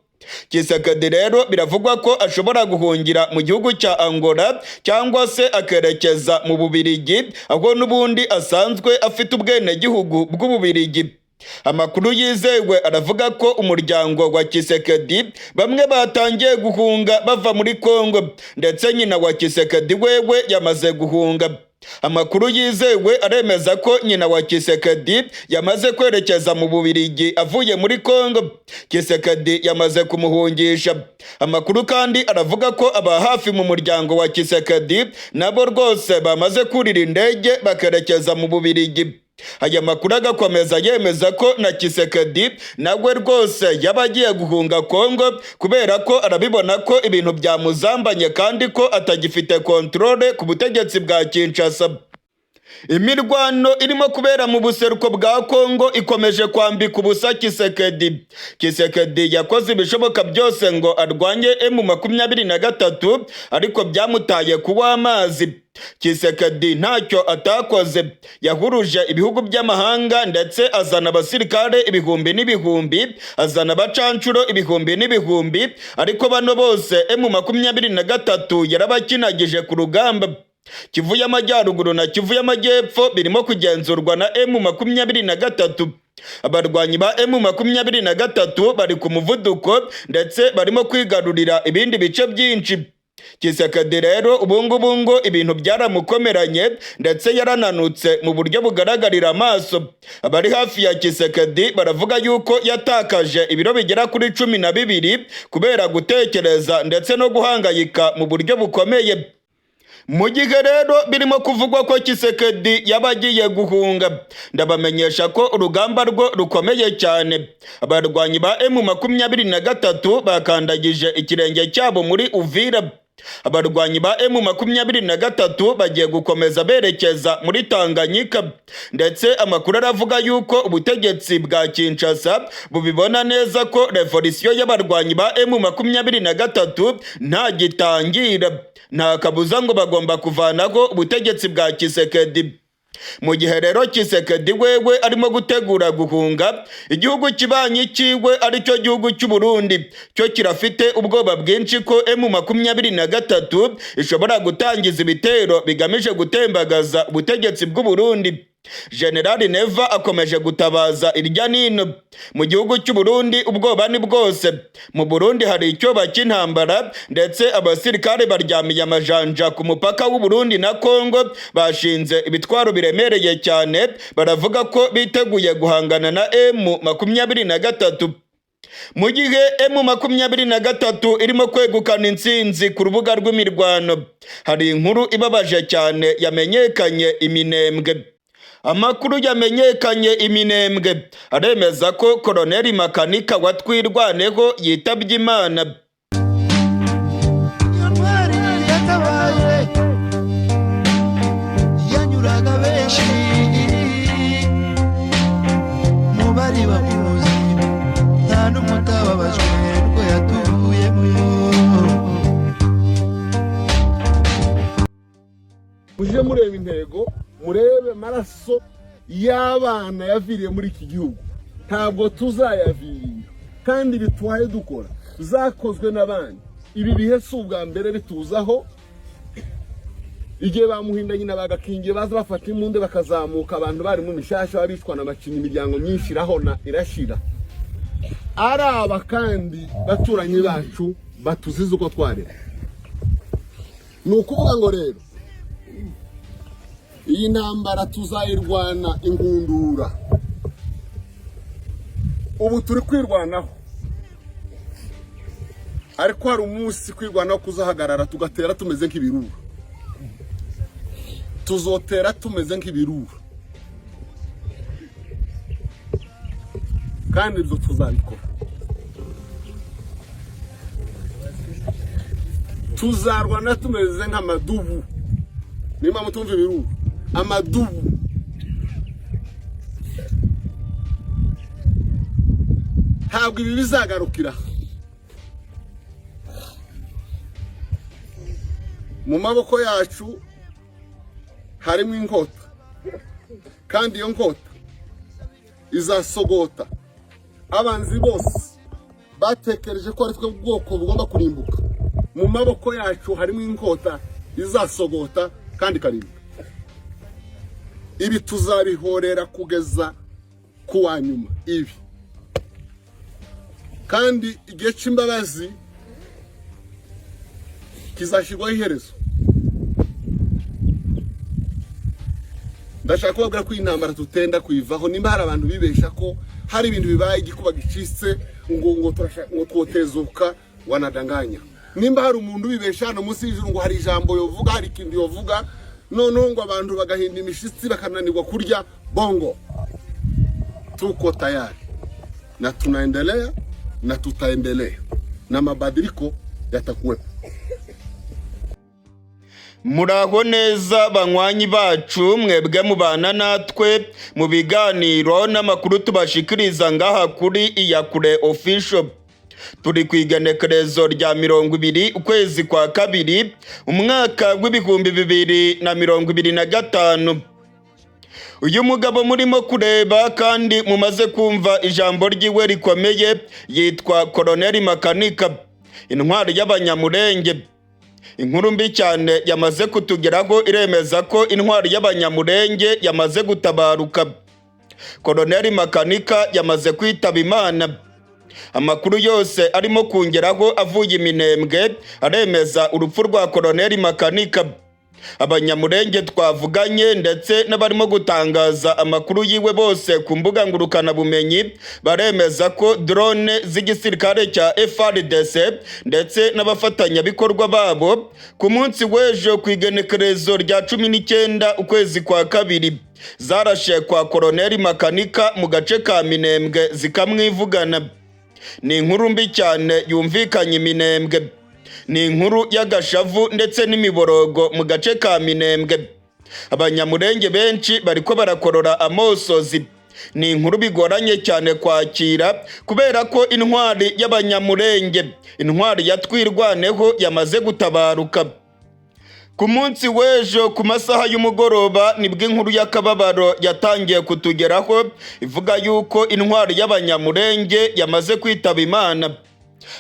Tshisekedi rero biravugwa ko ashobora guhungira mu gihugu cya Angola cyangwa se akerekeza mu Bubirigi, aho n'ubundi asanzwe afite ubwenegihugu bw'Ububirigi. Amakuru yizewe aravuga ko umuryango wa Tshisekedi bamwe batangiye guhunga bava muri Kongo, ndetse nyina wa Tshisekedi wewe yamaze guhunga. Amakuru yizewe aremeza ko nyina wa Tshisekedi yamaze kwerekeza mu Bubirigi avuye muri Kongo. Tshisekedi yamaze kumuhungisha. Amakuru kandi aravuga ko aba hafi mu muryango wa Tshisekedi nabo rwose bamaze kurira indege bakerekeza mu Bubirigi. Aya makuru agakomeza yemeza ko na Tshisekedi nawe rwose yaba agiye guhunga Kongo, kubera ko arabibona ko ibintu byamuzambanye kandi ko atagifite contrôle ku butegetsi bwa Kinshasa. Imirwano irimo kubera mu buseruko bwa Kongo ikomeje kwambika ubusa Tshisekedi. Tshisekedi yakoze ibishoboka byose ngo arwanye M23, ariko byamutaye kuwa amazi. Tshisekedi ntacyo atakoze, yahuruje ibihugu by'amahanga, ndetse azana abasirikare ibihumbi n'ibihumbi, azana abacancuro ibihumbi n'ibihumbi, ariko bano bose M23 yarabakinagije ku rugamba. Kivu y'Amajyaruguru na Kivu y'Amajyepfo birimo kugenzurwa na M23. Abarwanyi ba M23 bari ku muvuduko, ndetse barimo kwigarurira ibindi bice byinshi. Tshisekedi rero ubungubu ngo ibintu byaramukomeranye, ndetse yarananutse mu buryo bugaragarira amaso. Abari hafi ya Tshisekedi baravuga yuko yatakaje ibiro bigera kuri 12 kubera gutekereza ndetse no guhangayika mu buryo bukomeye. Mu gihe rero birimo kuvugwa ko Tshisekedi yaba agiye guhunga, ndabamenyesha ko urugamba rwo rukomeye cyane. Abarwanyi ba M23 bakandagije ikirenge cyabo muri Uvira. Abarwanyi ba M23 bagiye gukomeza berekeza muri Tanganyika, ndetse amakuru aravuga yuko ubutegetsi bwa Kinshasa bubibona neza ko révolution y'abarwanyi ba M23 nta gitangira, nta kabuza ngo bagomba kuvanaho ubutegetsi bwa Tshisekedi. Mu gihe rero Tshisekedi wewe arimo gutegura guhunga, igihugu kibanyi kiwe, aricyo gihugu cy'u Burundi, cyo kirafite ubwoba bwinshi ko M23 ishobora gutangiza ibitero bigamije gutembagaza ubutegetsi bw'u Burundi. General Neva akomeje gutabaza irya nino. Mu gihugu cy'u Burundi ubwoba ni bwose. Mu Burundi hari icyoba cy'intambara, ndetse abasirikare baryamiye amajanja ku mupaka w'u Burundi na Kongo, bashinze ibitwaro biremereye cyane, baravuga ko biteguye guhangana na M23. Mu gihe M23 irimo kwegukana intsinzi ku rubuga rw'imirwano, hari inkuru ibabaje cyane yamenyekanye iminembwe. Amakuru yamenyekanye iminembwe aremeza ko Koloneli Makanika wa Twirwaneho yitabye Imana. Iyo ntwari yatabaye yanyuraga benshi mu bari bamuzi, nta n'umwe utababajwe n'uko yatuvuyemo. Mujye mureba intego, murebe amaraso y'abana yaviriye muri iki gihugu. Ntabwo tuzayavirira, kandi bitwaye dukora zakozwe n'abandi. Ibi bihe si ubwa mbere bituzaho. Igihe bamuhinda nyina bagakingiye baza bafata imbunda bakazamuka, abantu bari mu mishasha babicwa na macinya, imiryango myinshi irahona irashira. Ari aba kandi baturanyi bacu batuzize uko twarera. Ni ukuvuga ngo rero iyi ntambara tuzayirwana inkundura. Ubu turi kwirwanaho, ariko hari umunsi kwirwanaho kuzahagarara, tugatera tumeze nk'ibirura. Tuzotera tumeze nk'ibirura, kandi ibyo tuzabikora. Tuzarwana tumeze nk'amadubu. Niba mutumva ibirura, amadubu. Ntabwo ibi bizagarukira mu maboko yacu. Harimo inkota, kandi iyo nkota izasogota abanzi bose batekereje ko ari twe bwoko bugomba kurimbuka. Mu maboko yacu harimo inkota izasogota kandi ikarimbuka. Ibi tuzabihorera kugeza ku wa nyuma. Ibi kandi, igihe cy'imbabazi kizashyirwaho iherezo. Ndashaka kubabwira ko iyi ntambara tutenda kuyivaho. Nimba hari abantu bibesha ko hari ibintu bibaye, igikuba gicitse, ngo twotezuka, wanadanganya. Nimba hari umuntu ubibesha hano munsi y'ijuru ngo hari ijambo yovuga, hari ikintu yovuga, noneho ngo abantu bagahinda imishitsi, bakananirwa kurya bongo, tuko tayari na tunaendelea na tutaendelea na mabadiliko yatakuwepo. Muraho neza banywanyi bacu, mwebwe mubana natwe mu biganiro n'amakuru tubashikiriza ngaha kuri Iyakure Official. Turi ku igenekerezo rya 20 ukwezi kwa kabiri, umwaka w'2025. Uyu mugabo murimo kureba kandi mumaze kumva ijambo ryiwe rikomeye yitwa Koloneli Makanika, intwari y'Abanyamurenge. Inkuru mbi cyane yamaze kutugeraho iremeza ko intwari y'Abanyamurenge yamaze gutabaruka. Koloneli Makanika yamaze kwitaba Imana. Amakuru yose arimo kungeraho avuye Iminembwe aremeza urupfu rwa Koloneli Makanika. Abanyamurenge twavuganye ndetse n'abarimo gutangaza amakuru yiwe bose ku mbuga ngurukanabumenyi baremeza ko drone z'igisirikare cya FARDC ndetse n'abafatanyabikorwa babo ku munsi w'ejo ku igenekerezo rya 19 ukwezi kwa kabiri zarashe kwa Koloneli Makanika mu gace ka Minembwe zikamwivugana. Ni inkuru mbi cyane yumvikanye Iminembwe, ni inkuru y'agashavu ndetse n'imiborogo mu gace ka Minembwe. Abanyamurenge benshi bariko barakorora amosozi. Ni inkuru bigoranye cyane kwakira kubera ko intwari y'Abanyamurenge, intwari ya Twirwaneho, yamaze gutabaruka. Ku munsi w'ejo ku masaha y'umugoroba nibwo inkuru y'akababaro yatangiye kutugeraho ivuga yuko intwari y'Abanyamurenge yamaze kwitaba Imana.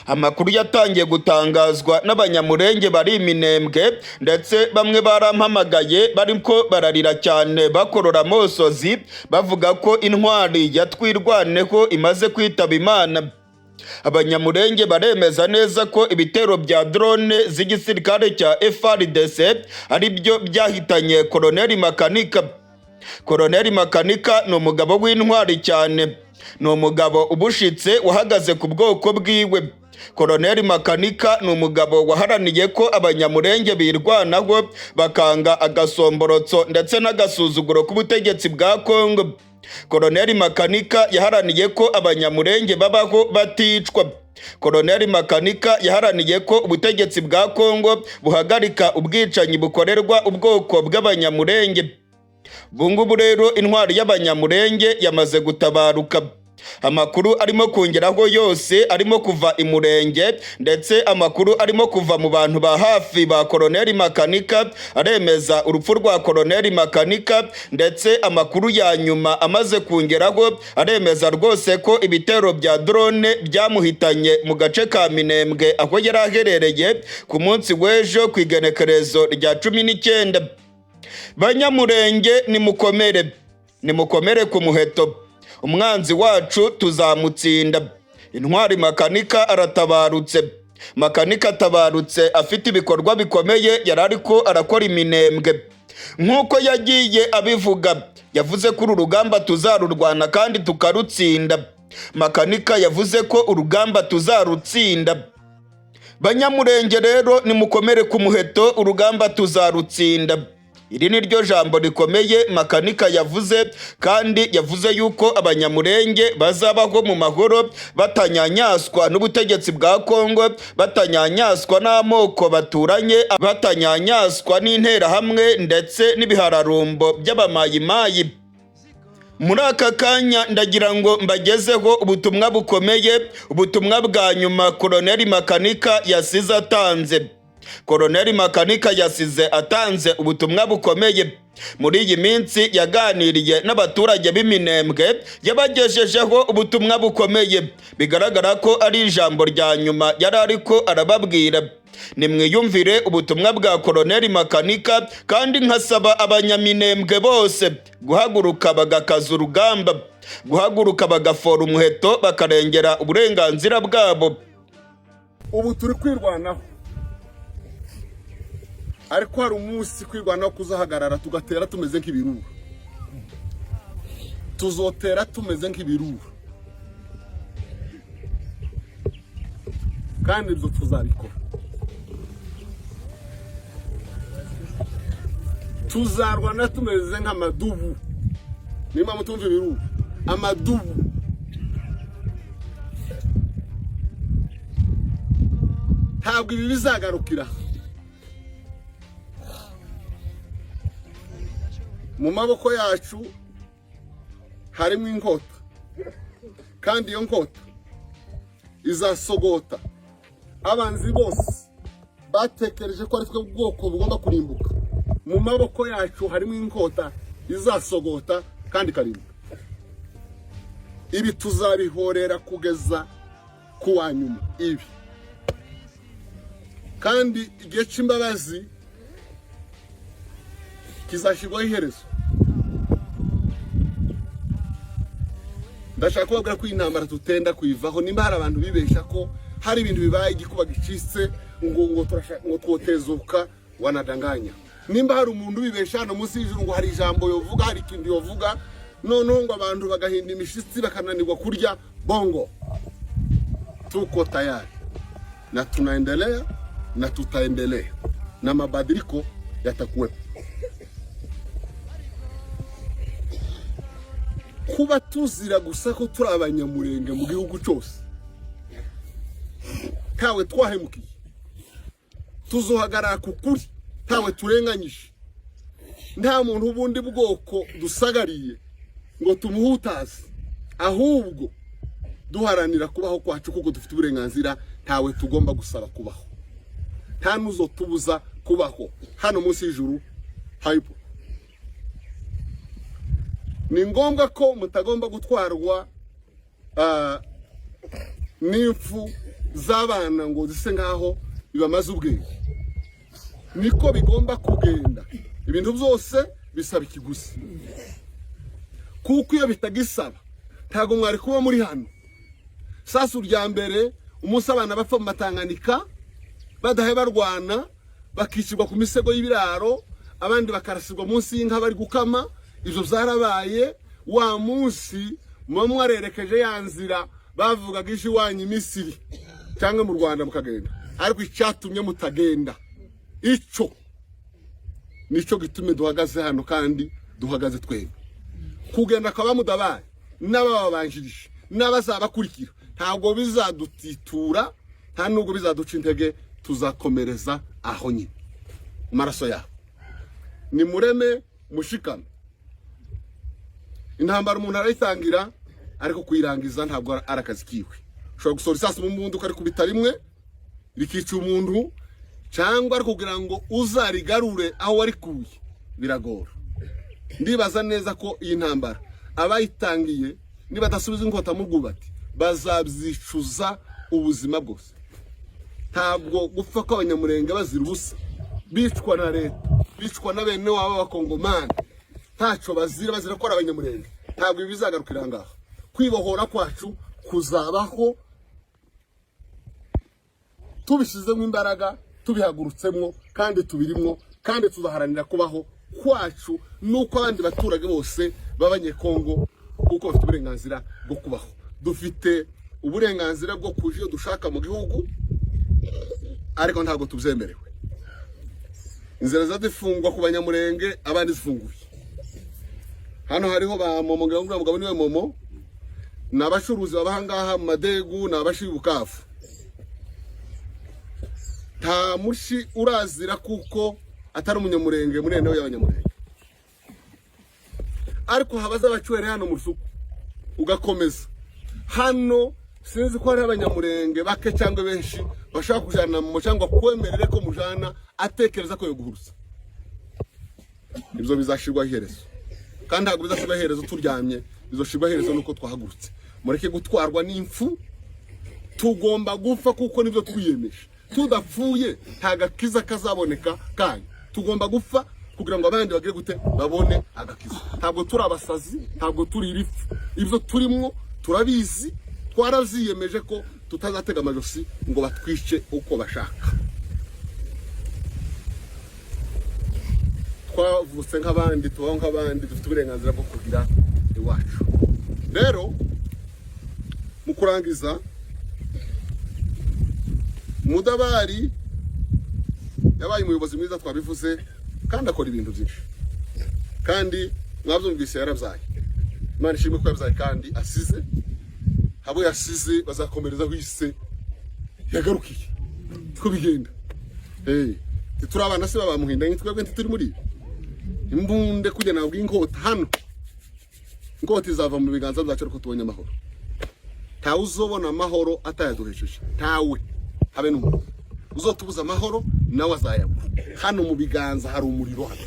Amakuru yatangiye gutangazwa n'Abanyamurenge bari Iminembwe, ndetse bamwe barampamagaye bariko bararira cyane, bakorora amosozi, bavuga ko intwari ya Twirwaneho imaze kwitaba Imana. Abanyamurenge baremeza neza ko ibitero bya drone z'igisirikare cya FARDC ari byo byahitanye Koloneli Makanika. Koloneli Makanika ni umugabo w'intwari cyane, ni umugabo ubushitse wahagaze ku bwoko bwiwe. Koloneli Makanika ni umugabo waharaniye ko Abanyamurenge birwanaho, bakanga agasomborotso ndetse n'agasuzuguro k'ubutegetsi bwa Kongo. Koloneli Makanika yaharaniye ko Abanyamurenge babaho baticwa. Koloneli Makanika yaharaniye ko ubutegetsi bwa Kongo buhagarika ubwicanyi bukorerwa ubwoko bw'Abanyamurenge. Ubungubu rero intwari y'Abanyamurenge yamaze gutabaruka. Amakuru arimo kongeraho yose arimo kuva Imurenge, ndetse amakuru arimo kuva mu bantu ba hafi ba Koloneli Makanika aremeza urupfu rwa Koloneli Makanika, ndetse amakuru ya nyuma amaze kongeraho aremeza rwose ko ibitero bya drone byamuhitanye mu gace ka Minembwe aho yari aherereye ku munsi w'ejo ku igenekerezo rya 19. Banyamurenge, nimukomere, nimukomere ku muheto, umwanzi wacu tuzamutsinda. Intwari Makanika aratabarutse. Makanika atabarutse afite ibikorwa bikomeye yari ariko arakora Iminembwe. Nk'uko yagiye abivuga, yavuze ko uru rugamba tuzarurwana kandi tukarutsinda. Makanika yavuze ko urugamba tuzarutsinda. Banyamurenge rero, nimukomere ku muheto, urugamba tuzarutsinda. Iri ni ryo jambo rikomeye Makanika yavuze, kandi yavuze yuko Abanyamurenge bazabaho mu mahoro, batanyanyaswa n'ubutegetsi bwa Kongo, batanyanyaswa n'amoko baturanye, batanyanyaswa n'interahamwe ndetse n'ibihararumbo by'abamayimayi. Muri aka kanya ndagira ngo mbagezeho ubutumwa bukomeye, ubutumwa bwa nyuma Koloneli Makanika yasize atanze. Koloneli Makanika yasize atanze ubutumwa bukomeye. Muri iyi minsi yaganiriye n'abaturage b'Iminembwe, yabagejejeho ubutumwa bukomeye, bigaragara ko ari ijambo rya nyuma yari ariko arababwira. Nimwiyumvire ubutumwa bwa Koloneli Makanika, kandi nkasaba Abanyaminembwe bose guhaguruka bagakaza urugamba, guhaguruka bagafora umuheto, bakarengera uburenganzira bwabo. Ubu turi kwirwanaho, ariko hari umunsi kwirwanaho kuzahagarara, tugatera tumeze nk'ibirura. Tuzotera tumeze nk'ibirura, kandi ibyo tuzabikora. Tuzarwana tumeze nk'amadubu. Niyo mpamvu tumva ibirura, amadubu. Ntabwo ibi bizagarukira mu maboko yacu. Harimo inkota, kandi iyo nkota izasogota abanzi bose batekereje ko ari twe bwoko bugomba kurimbuka. Mu maboko yacu harimo inkota izasogota kandi ikarimbuka. Ibi tuzabihorera kugeza ku wa nyuma. Ibi kandi igihe cy'imbabazi kizashyirwaho iherezo. Ndashaka kubabwira ko iyi ntambara tutenda kuyivaho. Nimba hari abantu bibeshya ko hari ibintu bibaye, igikuba gicitse, ngo twotezuka, wanadanganya. Nimba hari umuntu ubibesha hano munsi y'ijuru ngo hari ijambo yovuga, hari ikintu yovuga, noneho ngo abantu bagahinda imishitsi, bakananirwa kurya, bongo. Tuko tayari na tunaendelea na tutaendelea na mabadiliko yatakuwepo. Kuba tuzira gusa ko turi Abanyamurenge mu gihugu cyose, ntawe twahemukiye, tuzohagarara ku kuri, ntawe turenganyije, nta muntu ubundi bwoko dusagariye ngo tumuhutaze, ahubwo duharanira kubaho kwacu kuko dufite uburenganzira. Ntawe tugomba gusaba kubaho, nta n'uzotubuza kubaho hano munsi y'ijuru. Hayipo ni ngombwa ko mutagomba gutwarwa n'impfu z'abana ngo zise nkaho bibamaze ubwenge. Niko bigomba kugenda. Ibintu byose bisaba ikiguzi, kuko iyo bitagisaba ntabwo mwari kuba muri hano. Sasu rya mbere, umunsi abana bapfa mu Matanganika badahe barwana, bakicirwa ku misego y'ibiraro, abandi bakarasirwa munsi y'inka bari gukama, ibyo byarabaye. Wa munsi muba mwarerekeje ya nzira bavugaga ije iwanyu i Misiri cyangwa mu Rwanda mukagenda, ariko icyatumye mutagenda, icyo nicyo gitumye duhagaze hano, kandi duhagaze twembi. Kugenda kwa mudabaye n'abababanjirije n'abazabakurikira ntabwo bizadutitura, nta nubwo bizaduca intege. Tuzakomereza aho nyine mu maraso yabo. Ni mureme mushikame. Intambara umuntu arayitangira, ariko kuyirangiza ntabwo ari akazi kiwe. Ushobora gusohora isasu mu mbunda ukarikubita rimwe rikica umuntu, cyangwa ari kugira ngo uzarigarure aho warikuye biragora. Ndibaza neza ko iyi ntambara abayitangiye nibadasubiza inkota mu rwubati bazabyicuza ubuzima bwose. Ntabwo gupfa kw'Abanyamurenge bazira ubusa, bicwa na leta, bicwa na bene wabo b'Abakongomani, ntacyo bazira, bazira ko ari Abanyamurenge, ntabwo ibi bizagarukira ngaha. Kwibohora kwacu kuzabaho tubishyizemo imbaraga, tubihagurutsemo kandi tubirimwo, kandi tuzaharanira kubaho kwacu n'uko abandi baturage bose b'Abanyekongo, kuko bafite uburenganzira bwo kubaho. Dufite uburenganzira bwo kuja iyo dushaka mu gihugu, ariko ntabwo tubyemerewe. Inzira zifungwa ku Banyamurenge, abandi zifunguye. Hano hariho ba Momo, ngira ngo mugabo niwe Momo, ni abacuruzi baba ngaha mu Madegu, ni abashi Bukavu. Nta mushi urazira kuko atari Umunyamurenge muri eneo y'Abanyamurenge. Ariko habaza abacwere hano mu rusuku ugakomeza hano, sinzi ko hari Abanyamurenge bake cyangwa benshi bashaka kujana mu cyangwa kwemerere ko mujana atekereza ko yoguhurusa. Ibyo bizashirwaho iherezo, kandi ntabwo bizashirwaho iherezo turyamye, bizoshirwaho iherezo nuko twahagurutse. Mureke gutwarwa n'imfu. Tugomba gupfa kuko nibyo twiyemeje. Tudapfuye nta gakiza kazaboneka kanyu. Tugomba gupfa kugira ngo abandi bagire gute? Babone agakiza. Ntabwo turi abasazi, ntabwo turi ibifu. Ibyo turimo turabizi, twaravyiyemeje ko tutazatega amajosi ngo batwice uko bashaka. Twavutse nk'abandi, tubaho nk'abandi, dufite uburenganzira bwo kugira iwacu. Rero mu kurangiza, Mudabari yabaye umuyobozi mwiza, twabivuze, kandi akora ibintu byinshi, kandi mwabyumvise yarabyaye. Imana ishimwe ko yabyaye kandi asize abo yasize bazakomereza aho ise yagarukiye. Siko bigenda. Turi abana se babamuhinda, twebwe ntituri muri ibi. Imbunde kujya nabwo inkota hano, inkota izava mu biganza byacu ariko tubonye amahoro. Ntawe uzobona amahoro atayaduhesheje, ntawe, habe n'umuntu uzotubuza amahoro nawe azayabura. Hano mu biganza hari umuriro hano,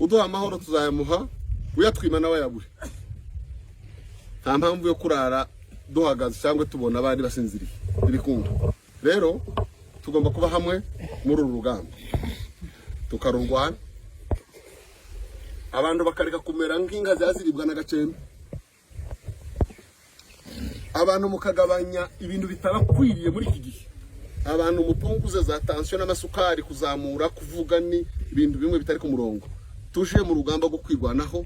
uduha amahoro tuzayamuha, uyatwima nawe ayabure. Nta mpamvu yo kurara duhagaze cyangwa tubona abandi basinziriye ibikunda. Rero tugomba kuba hamwe muri uru rugamba tukarurwana, abantu bakareka kumera nk'inka zaziribwa n'agacembe, abantu mukagabanya ibintu bitabakwiriye muri iki gihe, abantu mupunguze za tension n'amasukari, kuzamura kuvuga ni ibintu bimwe bitari ku murongo. Tuje mu rugamba rwo kwirwanaho,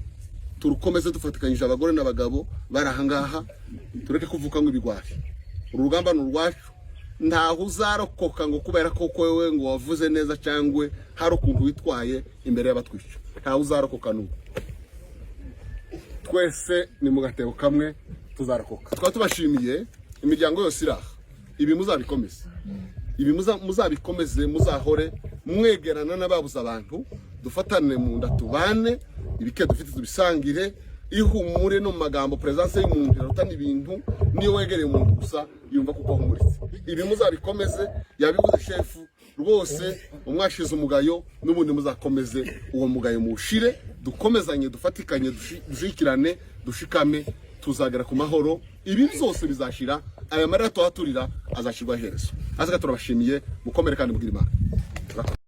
turukomeze dufatikanyije abagore n'abagabo bari aha ngaha, tureke kuvuka nk'ibigwari. Uru rugamba ni urwacu. Ntaho uzarokoka ngo kubera ko wewe ngo wavuze neza cyangwa hari ukuntu witwaye imbere y'abatwica. Ntawe uzarokoka n'ubu, twese ni mu gatebo kamwe, tuzarokoka. Tukaba tubashimiye imiryango yose iri aha. Ibi muzabikomeze, ibi muzabikomeze, muzahore mwegerana n'ababuze abantu, dufatane mu nda, tubane, ibike dufite tubisangire. Ihumure no mu magambo, presence y'umuntu irarutana ibintu. Niyo wegereye umuntu gusa yumva kuko ahumuritse. Ibi muzabikomeze, yabivuze shefu rwose, umwashize umugayo n'ubundi muzakomeze uwo mugayo muwushire. Dukomezanye, dufatikanye, dushikirane, dushikame, tuzagera ku mahoro. Ibi byose bizashira, aya marira tuhaturira azashirwa iherezo. Asiga turabashimiye, mukomere kandi mugire Imana. Turakoze.